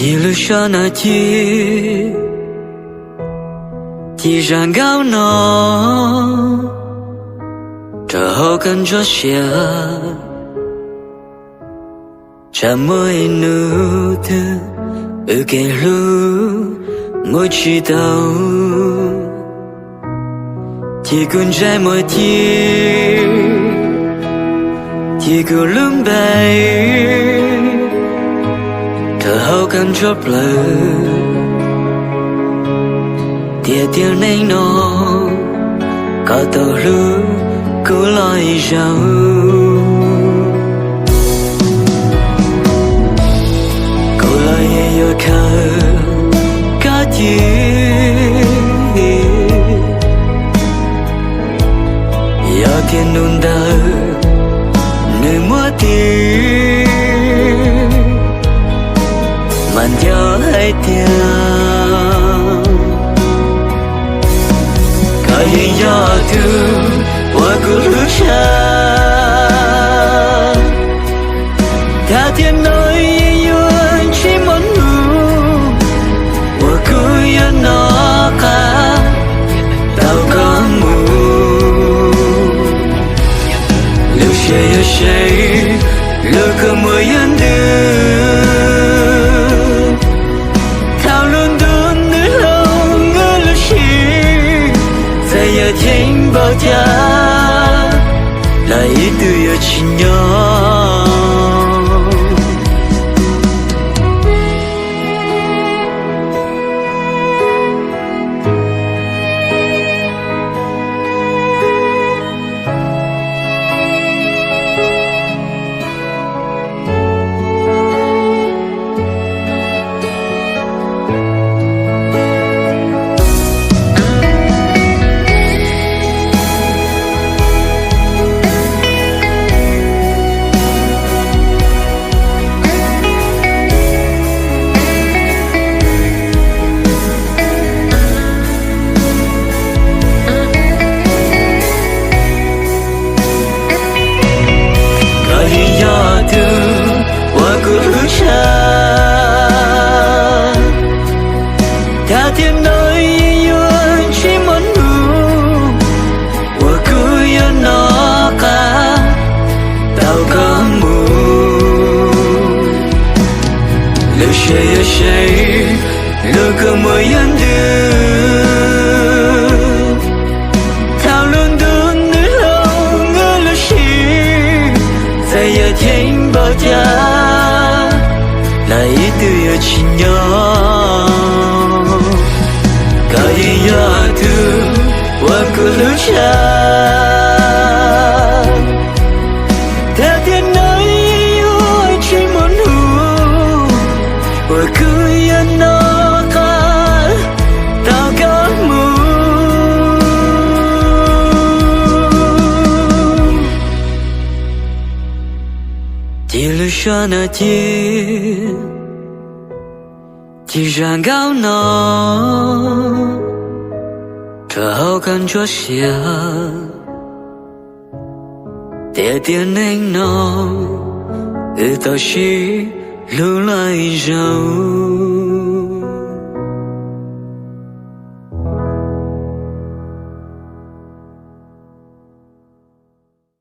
Ib lub sab nag ci, ci zam nkaus no, rau hauv kab ntsuab sia. Tsam muaj ib hnub twg wb kev hlub mus tsis tau, ci kuv ntsej muag ci, ci kuv lub npe rau hauv kab ntsuab plawv. Tiag tiag neej no, koj tau hlub kuv los ib zaug. Kuv los yeej yuav khaws koj ci, yog tias hnub ntawd nws muaj tis, mas nco hais tias koj yeej yog tus uas kuv hlub tshaj. Thaj tiam no yeej yuav tsis muaj hnub uas kuv yuav noj qab tau koj mus. Lub siab yuav seev, lub kua muag yuav ntws. Thaum lub ntuj nws hlob, wb lub sim, txawm yuav ceev npaum cas los ib tug yuav tsis nyob. Koj yeej yog tus uas kuv hlub tshaj. Thaj tiam no yeej yuav tsis muaj hnub uas kuv yuav noj qab tau koj mus. Lub siab yuav seev, lub kua muag yuav ntws. Thaum lub ntuj nws hlob, wb lub sim, txawm yuav ceev npaum cas los ib tug yuav tsis nyob. Koj yeej yog tus uas kuv hlub tshaj. Thaj tiam no yeej yuav tsis muaj hnub uas kuv yuav noj qab tau koj mus. Ci lub sab nag ci, ci zam nkaus no, rau hauv kab ntsuab sia. Tiag tiag neej no, wb tau sib hlub los ib zaug.